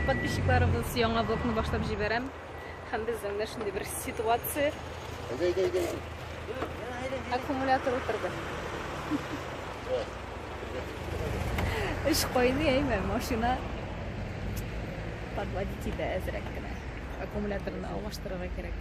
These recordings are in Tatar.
Хөрмәтле подписчикларыбыз, яңа влогны башлап җибәрәм. Һәм безнең менә шундый бер ситуация. Аккумулятор утырды. Эш кайный, әйме, машина подводить итә әзрәк кенә. Аккумуляторны алмаштырырга кирәк.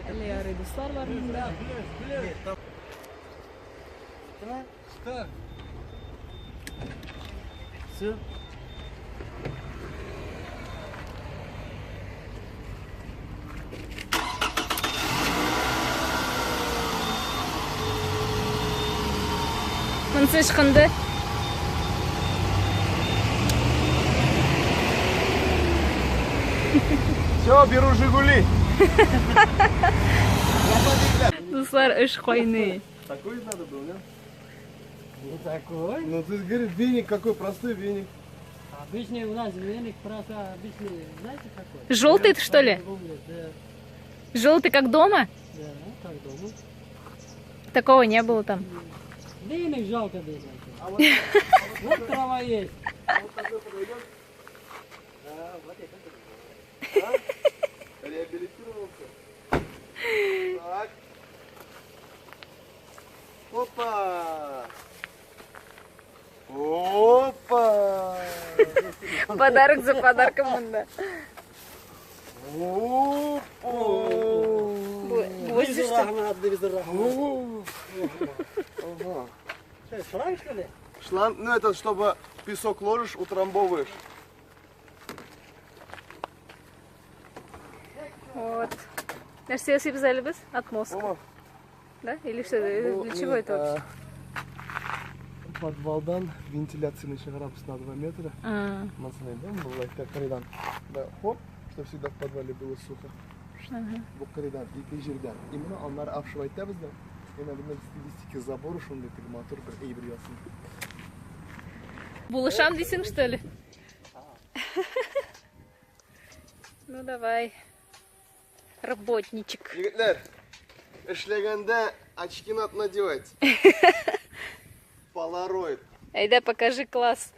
Әллә ярый дуслар бар монда. Все. Монысы ычкынды. Все, беру Жигули. Дуслар, эш кайный. Такой надо был, нет? Не такой. Ну ты говоришь, веник какой простой веник. Обычный у нас веник просто обычный, знаете какой? Желтый что ли? Да, Желтый как дома? да, как дома. Такого не было там. Денег жалко денег. Вот трава есть. Вот такой подойдет. Да, вот это. А? Реабилитировался. Так. Опа! Опа! Подарок за подарком монда. Опа! Гвозди что ли? Ага. Что, шланг, что ли? Шланг, ну это чтобы песок ложишь, утрамбовываешь. Вот. Нәрсә ясыйбыз әле без? Отмостка. Ома. Да? Или что? Для чего это вообще? Подвалдан вентиляцияне чыгарабыз на 2 метра. А, Масалай, да, был так кырыйдан. Да, хоп, чтобы всегда в подвале было сухо. Бу кырыйдан, ике җирдән. И менә аннары обшивать итәбез дә. Менә бу стилистика заборы шундый теге матур бер әйбер ясый. Булышам дисең, что ли? Ну давай. Работничек. Егетләр, эшләгәндә очки надо надевать. Полароид. Әйдә, покажи класс.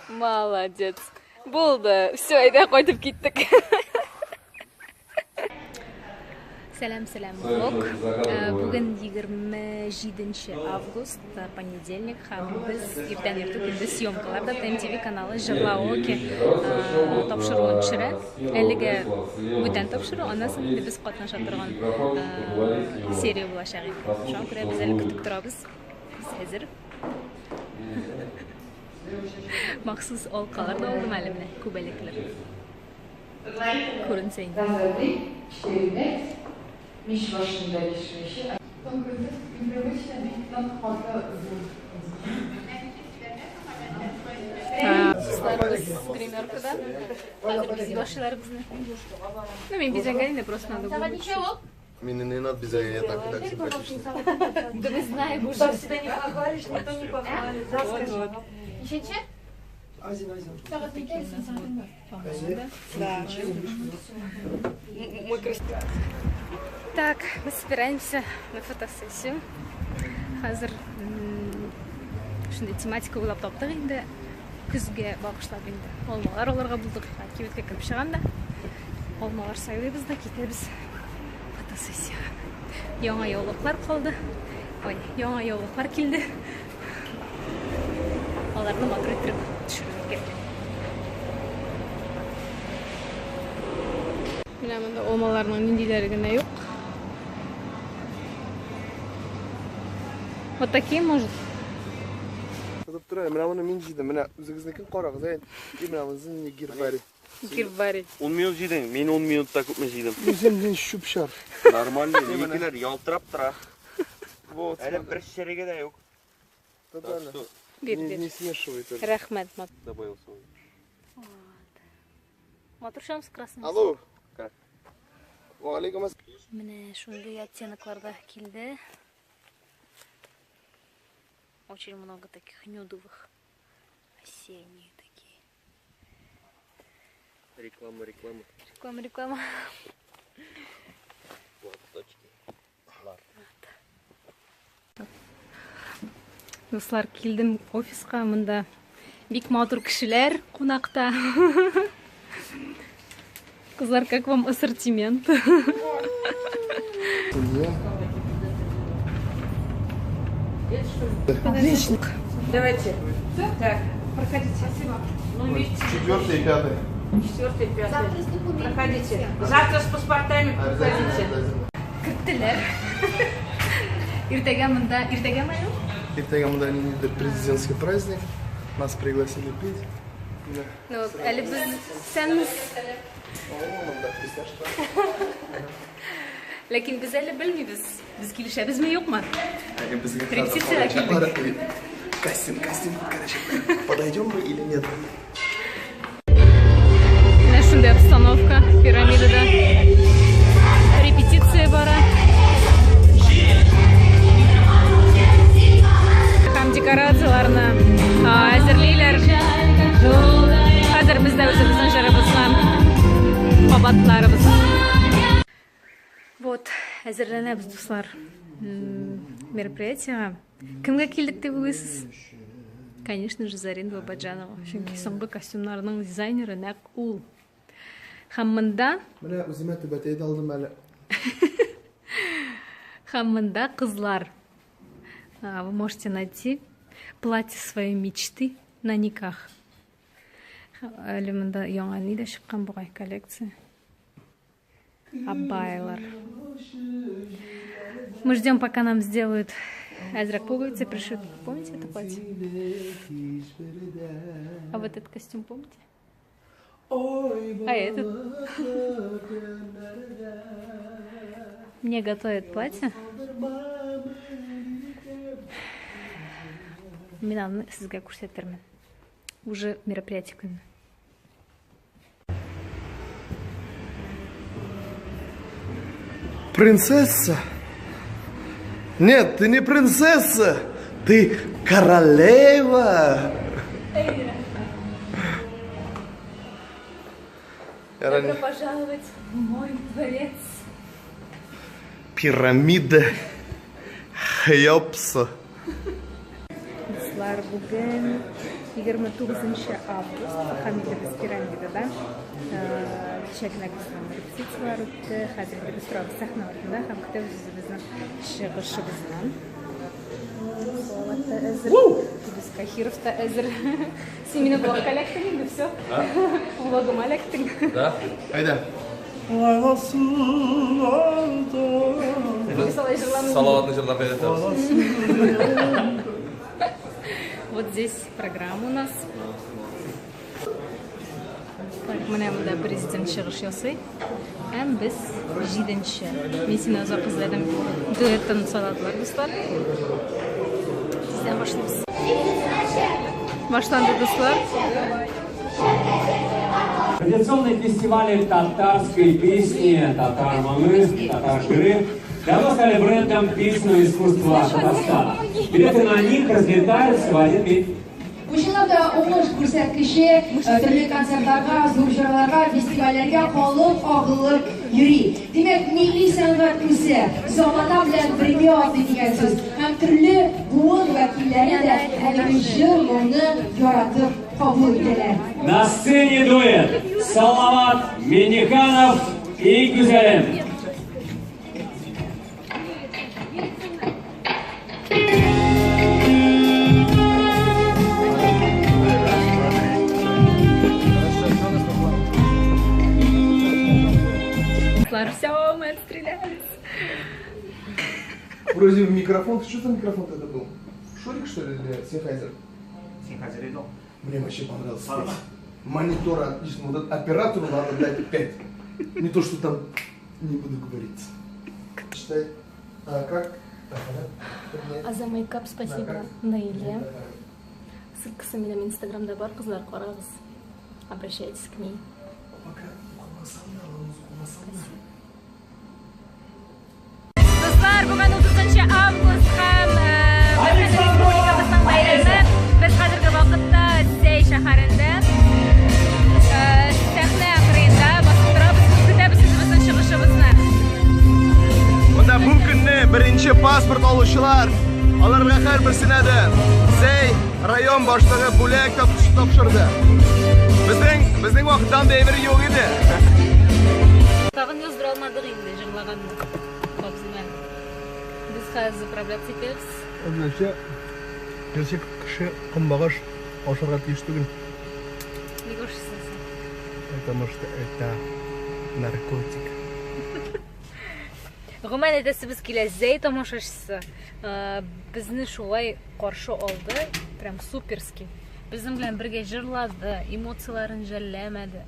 Молодец. Булды. Все, әйдә кайтып киттек. Сәлам, сәлам, влог. Бүген 27 август, понедельник, һәм без иртән иртүк инде съемкаларда ТМТВ каналы Җырлаоке тапшыруын төшерә. Әлегә бүтән тапшыру, аннан соң инде без катнаша торган серия булачак инде. Шуңа күрә без әле көтеп торабыз. Без әзер. Махсус алкалар да алдым әле менә, күбәләкләр. Күренсә инде. Дуслар, без гримеркада. Хәзер бизи башлыйлар безне. Ну, мин бизәнгән инде, просто надо было. Меня не надо бизәгән, я так и так симпатичный. Да мы знаем уже. Сам себя не похвалишь, никто не похвалит. Да, Вот, скажи. вот. Ничего? Помада. Так, мы собираемся на фотосессию. Хәзер шундый тематика уйлап таптык инде. Көзгә багышлап инде. Алмалар алырга булдык. Кибеткә кереп чыгам да. Алмалар сайлыйбыз да китәбез фотосессиягә. Яңа яулыклар калды. Ой, яңа яулыклар килде. Аларны матур иттереп төшерергә кирәк. Менә монда алмаларның ниндиләре генә юк. Вот такие, может? Сатып тора, менә моны мин җыйдым. Менә үзегезнекен карагыз, әй. И менә монысын гербарий. Гербарий. 10 минут җыйдың, мин 10 минутта күпме җыйдым. Үзем мин чүп-чар. Нормально, минекеләр ялтырап тора. Вот. Әле бер шәреге дә юк. Тотально. Бир, Не, бир. не смешивай только. Рәхмәт, мат. Добавил свой. Матур шамс красный. Алло. Как? Валейкум ассалам. Менә шундый оттенокларда килде. Очень много таких нюдовых. Осенние такие. Реклама, реклама. Реклама, реклама. Платочки. Лар. Дуслар, килдем офиска, монда бик матур кешеләр кунакта. Кызлар, как вам ассортимент? Отлично. Давайте. Так, проходите. Спасибо. Ну, видите. Четвертый и пятый. Четвертый, пятый. Проходите. Завтра с паспортами проходите. Керттеләр. Иртәгә монда, иртәгәме әле? Иртәгә монда ниндидер президентский праздник. Нас пригласили пить. Да. Ну, әле без сәнмез. О, монда присяжка. Ләкин без әле белмибез. Без килешәбезме, юкмы? Безгә Репетициягә килдек. Кастинг, кастинг, короче. Подойдем мы или нет? Менә шундый обстановка пирамидада. Репетиция бара. Һәм декорацияләрне әзерлиләр. Хәзер без дә үзебезнең җырыбызны кабатларбыз. Вот, әзерләнәбез, дуслар. Мероприятиега. Кемгә килдек дип уйлыйсыз? Конечно же, Зарин Бабаджанова. Чөнки соңгы костюмнарның дизайнеры нәкъ ул. Һәм монда Менә үземә түбәтәй дә алдым әле. Һәм монда кызлар. Вы можете найти платье своей мечты на никах. Әле монда яңа ни дә чыккан бугай коллекция. Абайлар. Мы ждем, пока нам сделают әзрәк пуговицы пришьют. Помните это платье? А вот этот костюм помните? А этот? Мне готовят платье. Мин аны сезгә күрсәтермен. Уже мероприятие көнне. Принцесса? Нет, ты не принцесса, ты королева. Добро пожаловать в мой дворец. Пирамида Хеопса. Дуслар, бүген 29 август, һәм инде без пирамидада. Кичә генә безнең репетицияләр үтте. Хәзер инде без торабыз сәхнә артында һәм көтәбез үзебезнең чыгышыбызны. Салават та әзер. Без Кахиров та әзер. Син минем влогка эләктең инде, все. Влогыма эләктең. Да? Әйдә. Без алай җырламыйбыз. Салаватны җырлап өйрәтәбез. Вот здесь программа у нас. Так, менә монда президент чыгыш ясый. Һәм без җиденче. Мин сине озак эзләдем. Дуэтын санадылар, дуслар. Тиздән башлыйбыз. Башланды, дуслар. Традиционные фестивали татарской песни «Татар Мамы», «Татар Жиры» давно стали брендом песенного искусства Татарстана. Билеты на них разлетаются в один миг. Бу чынлап та уңыш күрсәткече, төрле концертларга, зур чараларга, фестивальләргә халык агылып йөри. Димәк, милли сәнгать үсә, замана белән бергә атлый дигән сүз. Һәм төрле буын вәкилләре дә әлеге җыр-моңны яратып кабул итәләр. На сцене дуэт Салават Минниханов и Гүзәлем. Все, мы отстрелялись. Вроде микрофон. Что за микрофон тогда был? Шурик, что ли, или Sennheiser? Sennheiser иде. Мне вообще понравился. Монитор отлично. Вот этот оператору надо дать 5. Не то, что там не буду говорить. Читай. А как? А за мейкап спасибо Наиле. Ссылкасы минем инстаграмда бар, кызлар, карагыз. Обращайтесь к ней. Дуслар, бүген 30 август һәм безнең республикабызның бәйрәме. Без хәзерге вакытта Зәй шәһәрендә. Сәхнә паспорт алучылар, аларга һәрберсенә дә Зәй район башлыгы бүләк тапшырды. Безнең безнең вакытта андый әйбер юк иде. Тагын яздыра алмадык инде җырлаганны. Кабзыймән. Без хәзер заправляться итәбез. Вообще, кеше кеше көнбагыш ашарга тиеш түгел. Ник ашыйсың син? Потому что это наркотик. Гомумән әйтәсебез килә, Зәй тамашачысы э, безне шулай каршы алды, прям суперский. Безнең белән бергә җырлады, эмоцияләрен жәлләмәде.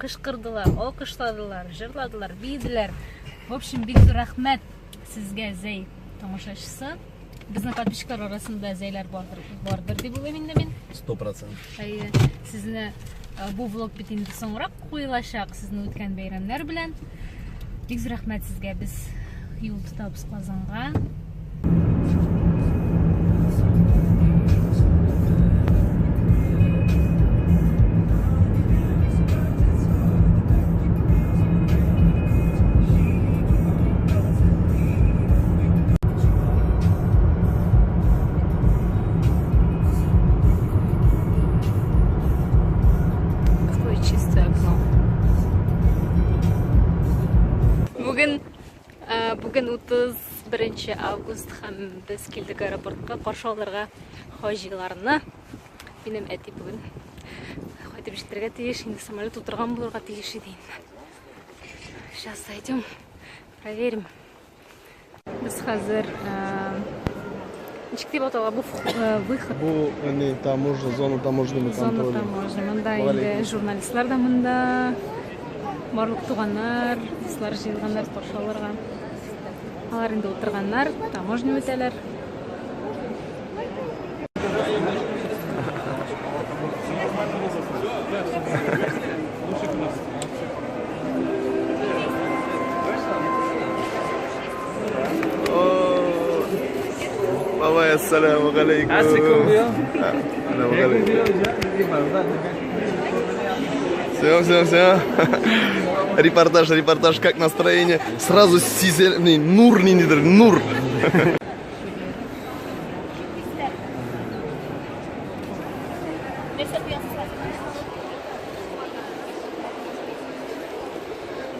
Кычкырдылар, алкышладылар, җырладылар, биеделәр. В общем, бик зур рәхмәт сезгә, Зәй тамашачысы. Безнең подписчиклар арасында Зәйләр бардыр, бардыр дип уйлыйм инде мин. 100%. Әйе, сезне э, бу влог бит инде соңрак куелачак, сезне үткән бәйрәмнәр белән. Бик зур рәхмәт сезгә. Без юл тотабыз Казанга. Какое чистое окно. Бүген э, бүген 31 август һәм без килдек аэропортка каршы алырга хаҗиларны. Минем әти бүген кайтып җитәргә тиеш, инде самолет утырган булырга тиеш иде инде. Сейчас зайдем, проверим. Без хәзер э, ничек дип атала бу э, выход? Бу не таможня, зона таможенного Зона контроля. таможня. Монда инде журналистлар да монда. Барлык туганнар, дуслар җыелганнар каршы алырга. Алар инде утырганнар, таможня үтәләр. Бабай, ассаламу алейкум. Ассаламу алейкум. Все, все, все. Репортаж, репортаж, как настроение? Сразу сизел, не, нур не нидер, нур.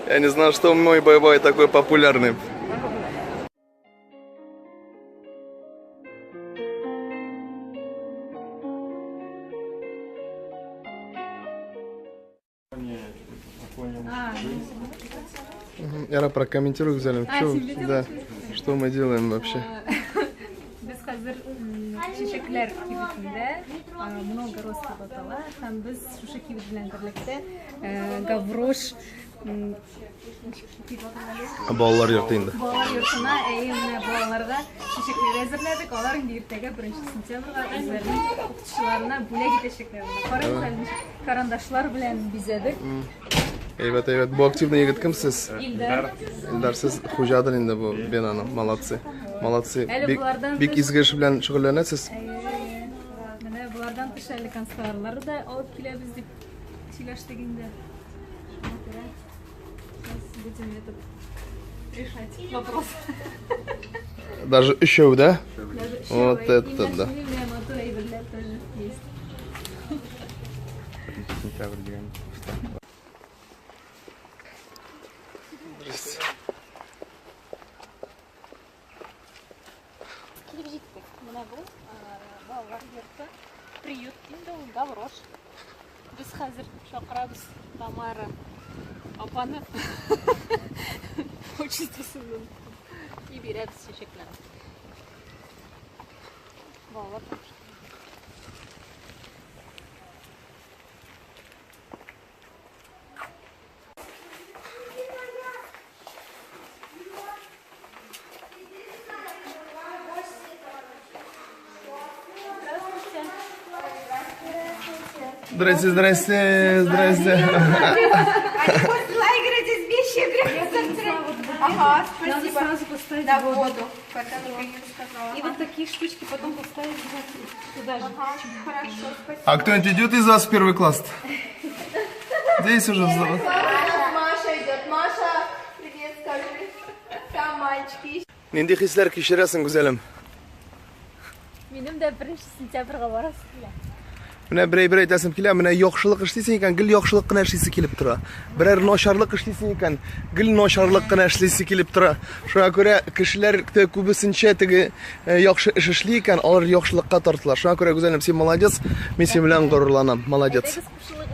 Я не знал, что мой бай-бай такой популярный. Яра, прокомментируй, Гузель, А, чё, тебе да, что мы делаем вообще? Без хәзер чәчәкләр кибетендә много роз дип атала һәм без шушы кибет белән берлектә Гаврош ничек дип атала әле? Балалар йорты инде. Балалар йортына, әйе, менә балаларга чәчәкләр әзерләдек. Алар инде иртәгә 1 сентябрьгә үзләренең укытучыларына бүләк итәчәкләр. Карагыз әле, ничек карандашлар белән бизәдек. Әйбәт, әйбәт. Бу активный егет кем сез? Илдар. Илдар, сез хуҗадыр инде бу бинаның. Молодцы. Молодцы. Әле Бик, болардан бик тыш- изге эш белән шөгыльләнәсез. Әйе. Менә болардан тыш әле канцтоварлары да алып киләбез дип сөйләштек инде. Шуңа күрә сейчас будем этот решать вопрос. Даже өчәү, да? Даже Вот өчәү, это и да. менә матур әйберләр тоже есть. Сентябрь дигән. Здрасте. Килеп җиттек. Менә бу балалар йорты. Приют инде ул, Гаврош. Без хәзер чакырабыз Тамара апаны. Отчествосыннан. И бирәбез чәчәкләр. Балалар Здрасте, здрасте, здрасте. Они после лагеря здесь вещи грязные. Ага, Надо спасибо. сразу поставить Да, воду. воду. Пока никто не рассказала. И вот такие штучки потом поставить туда же. Ага, хорошо, спасибо. А кто-нибудь идет из вас в первый класс? Здесь уже взрослые. Маша идет. Маша, привет, скажи. Там мальчики. Нинди хисләр кичерәсең, гүзәлем? Минем дә 1 сентябрьгә барасы килә. Менә бер әйбер әйтәсем килә, менә яхшылык эшлисең икән, гел яхшылык кына эшлисе килеп тора. Берәр начарлык эшлисең икән, гел начарлык кына эшлисе килеп тора. Шуңа күрә кешеләр дә күбесенчә теге э, яхшы эш эшли икән, алар яхшылыкка тартыла. Шуңа күрә, гүзәлем, син молодец, мин синең белән горурланам. Молодец. Әйдәгез кушылыйк.